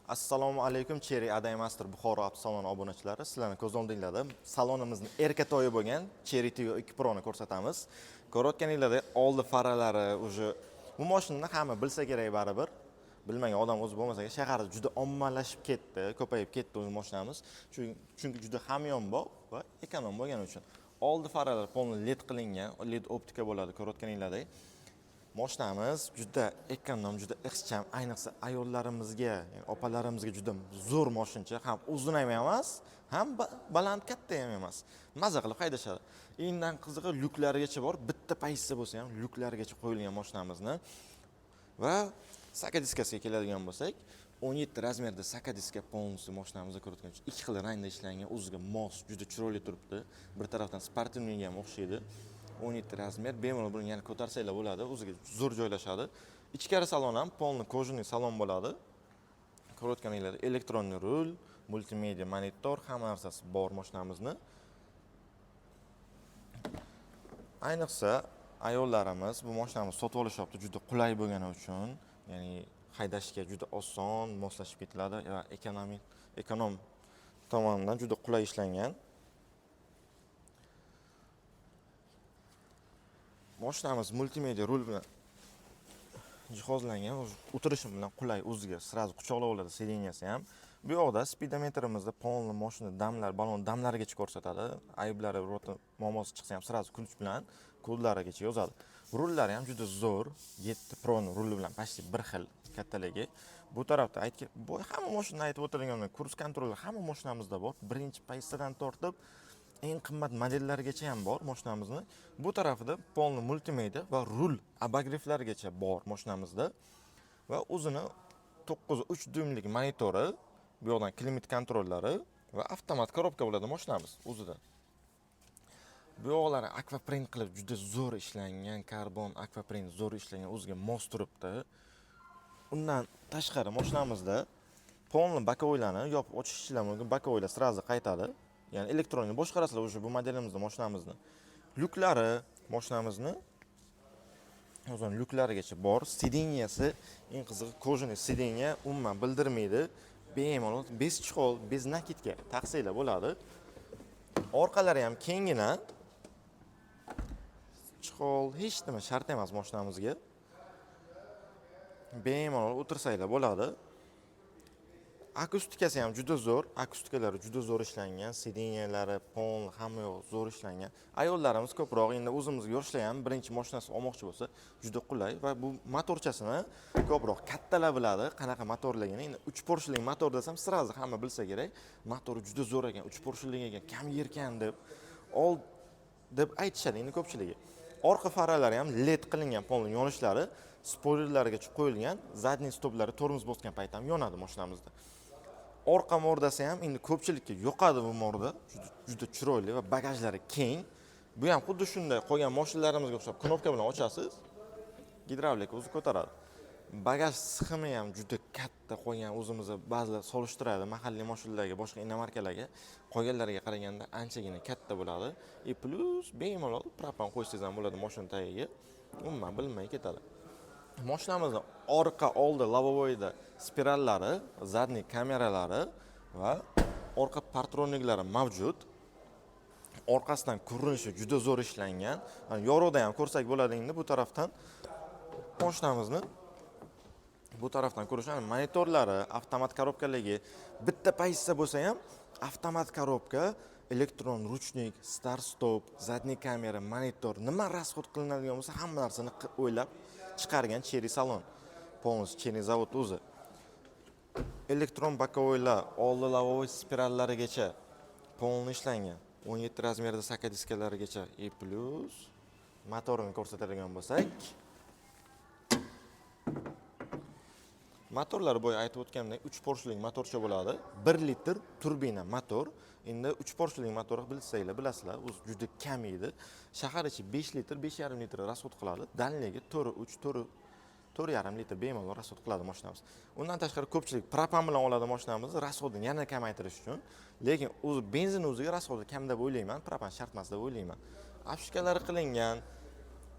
Assalomu alaykum, Chery Adaymaster Buxoro avtosaloni obunachilari. Sizlarni ko'z oldinglarda salonimizni erkatoyi bo'lgan Chery Tiggo 2 Pro'ni ko'rsatamiz. Ko'rayotganinglardek, oldi faralari уже bu mashinani hamma bilsa kerak baribir. Bilmagan odam o'zi bo'lmasa kerak. Shaharda juda ommalashib ketdi, ko'payib ketdi o'zi mashinamiz. Chunki juda hamyonbop va ekonom bo'lgani uchun. Oldi faralar полный LED qilingan, LED optika bo'ladi ko'rayotganinglardek. Moshinamiz juda ekonom, juda ixcham, ayniqsa ayollarimizga, ya'ni opalarimizga juda zo'r moshincha. Ham uzun ham emas, ham baland katta ham emas. Maza qilib haydashadi. Endan qizig'i, lyuklarigacha bor, bitta pozitsiya bo'lsa ham lyuklarigacha qo'yilgan moshinamizni. Va стака diskasiga keladigan bo'lsak, 17 размер da стака diska полностью moshinamizda ko'rayotgan ikki xil rangda ishlangan, o'ziga mos, juda chiroyli turibdi. Bir tarafdan спортивный ga ham o'xshaydi. 17 размер, bemalol buni yana ko'tarsanglar bo'ladi, o'ziga zo'r joylashadi. Ichkari salon ham полный кожаный salon bo'ladi. Ko'rayotganinglarda электронный rul, multimedia monitor, hamma narsasi bor mashinamizni. Ayniqsa ayollarimiz bu mashinani sotib olishyapti juda qulay bo'lgani uchun, ya'ni haydashga juda oson, moslashib ketiladi va ekonom tomonidan juda qulay ishlangan. Mashinamiz multimedia rul bilan jihozlangan, o'tirishi bilan qulay, o'ziga сразу quchoqlab oladi сиденья si ham. Bu yoqda spidometrimizda полный mashina damlar, balon damlarigacha ko'rsatadi. Ayblari, birorta muammosi chiqsa ham сразу ключ bilan kodlarigacha yozadi. Rullari ham juda zo'r, 7 Pro'ni ruli bilan почти bir xil kattaligi. Bu tarafda aytgan, bu hamma mashinani aytib o'tirganimdek, круиз-контроль hamma mashinamizda bor. Birinchi pozitsiyadan tortib eng qimmat modellargacha ham bor mashinamizni. Bu tarafida полный multimedia va rul обогрев largacha bor mashinamizda va o'zini 9,3 dyumlik monitori, bu yoqdan климат-контроль lari va avtomat коробка bo'ladi mashinamiz o'zida. Bu yoqlari akvaprint qilib juda zo'r ishlangan, karbon akvaprint zo'r ishlangan, o'ziga mos turibdi. Undan tashqari mashinamizda полный боковой larni yopib ochishlar mumkin, боковой lar сразу qaytadi. Ya'ni elektron boshqarasizlar уже bu modelimizda mashinamizni. Lyuklari mashinamizni o'zini lyuklarigacha bor. Сиденья si eng qizig'i кожаный сиденья, umuman bildirmaydi. Bemalol без чехол, без накидка taqsanglar bo'ladi. Orqalari ham kenggina. Чехол hech nima shart emas mashinamizga. Bemalol o'tirsanglar bo'ladi. Akustikasi ham juda zo'r, akustikalari juda zo'r ishlangan, сиденья lari, pol, hamma yoq zo'r ishlangan. Ayollarimiz ko'proq, endi o'zimiz yoshlar ham birinchi mashinasi olmoqchi bo'lsa, juda qulay va bu motorchasini ko'proq kattalar biladi, qanaqa motorligini. Endi 3 поршень li motor desam, сразу hamma bilsa kerak. Motori juda zo'r ekan, 3 поршень li ekan, kam yerkan deb ol deb aytishadi endi ko'pchiligi. Orqa faralari ham LED qilingan, полный yonishlari, spoilerlargacha qo'yilgan, задний stoplari tormoz bosgan paytda ham yonadi mashinamizda. Orqa морда si ham endi ko'pchilikka yoqadi bu морда, juda, juda chiroyli va bagajlari keng. Bu ham xuddi shunday qolgan mashinalarimizga o'xshab knopka bilan ochasiz, gidravlika o'zi ko'taradi. Bagaj sig'imi ham juda katta qolgan o'zimizni ba'zilar solishtiradi mahalliy mashinalarga, boshqa иномарка larga, qolganlariga qaraganda anchagina katta bo'ladi. И плюс bemalol propan qo'ysangiz ham bo'ladi mashina tagiga, umuman bilinmay ketadi. Mashinamizni orqa oldi лобовой da spirallari, задний kameralari va orqa парктроник lari mavjud. Orqasidan ko'rinishi juda zo'r ishlangan. Mana yorug'da ham ko'rsak bo'ladi endi bu tarafdan mashinamizni, bu tarafdan ko'rish, mana monitorlari, avtomat коробка ligi, bitta pozitsiya bo'lsa ham avtomat коробка, elektron ручник, start stop, задний kamera, monitor, nima расход qilinadigan bo'lsa hamma narsani o'ylab chiqargan Chery salon. Полностью Chery zavod o'zi. Elektron боковой lar, oldi лобовой spirallarigacha полный ishlangan. 17 размер da стака diskalarigacha и плюс motorini ko'rsatadigan bo'lsak, motorlar boya aytib o'tganimdek 3 поршень li motorcha bo'ladi. 1 litr turbina motor. Endi 3 поршень li motor bilsanglar, bilasizlar, o'zi juda kam edi. Shahar ichi 5 litr, 5,5 litr расход qiladi. Дальний ga 4,3, 4 4,5 litr bemalol расход qiladi mashinamiz. Undan tashqari ko'pchilik propan bilan oladi mashinamizni расход ini yana kamaytirish uchun. Lekin o'zi benzin o'ziga расход i kam deb o'ylayman, propan shart emas deb o'ylayman. Обшивка lari qilingan,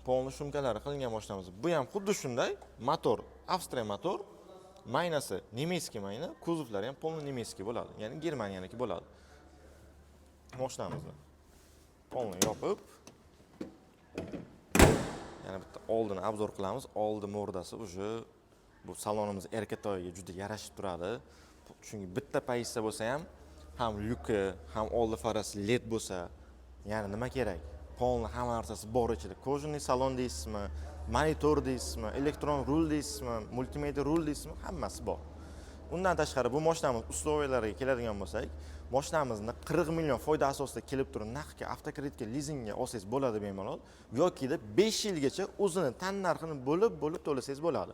полный шумка lari qilingan mashinamiz. Bu ham xuddi shunday motor, Avstriya motor. Maynasi немецкий mayna, kuzovlari ham полный немецкий bo'ladi, ya'ni Germaniyaniki bo'ladi. Moshinamizni полный yopib, yana bitta oldini обзор qilamiz. Oldi морда si уже bu salonimiz erkatoyiga juda yarashib turadi, chunki bitta pozitsiya bo'lsa ham, ham lyuki, ham oldi farasi LED bo'lsa, ya'ni nima kerak? Полный hamma narsasi bor ichida. Кожаный salon deysizmi, monitor deysizmi, elektron rul deysizmi, multimedia rul deysizmi, hammasi bor. Undan tashqari, bu moshinamiz условия lariga keladigan bo'lsak, moshinamizni 40 million foyda asosida kelib turib, naqdga, avtokreditga, lizingga olsangiz bo'ladi bemalol yokida 5 yilgacha o'zini tan narxini bo'lib bo'lib to'lasangiz bo'ladi.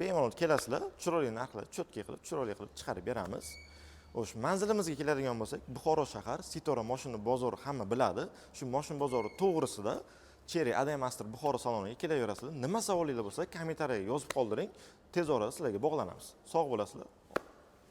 Bemalol kelasizlar, chiroyli narxlar, четкий qilib, chiroyli qilib chiqarib beramiz. Xo'sh, manzilimizga keladigan bo'lsak, Buxoro shahar, Sitora moshina bozori, hamma biladi. Shu moshina bozori to'g'risida Chery ADM Master Buxoro saloniga kelaverasizlar. Nima savolinglar bo'lsa, kommentariyaga yozib qoldiring. Tez orada sizlarga bog'lanamiz. Sog' bo'lasizlar.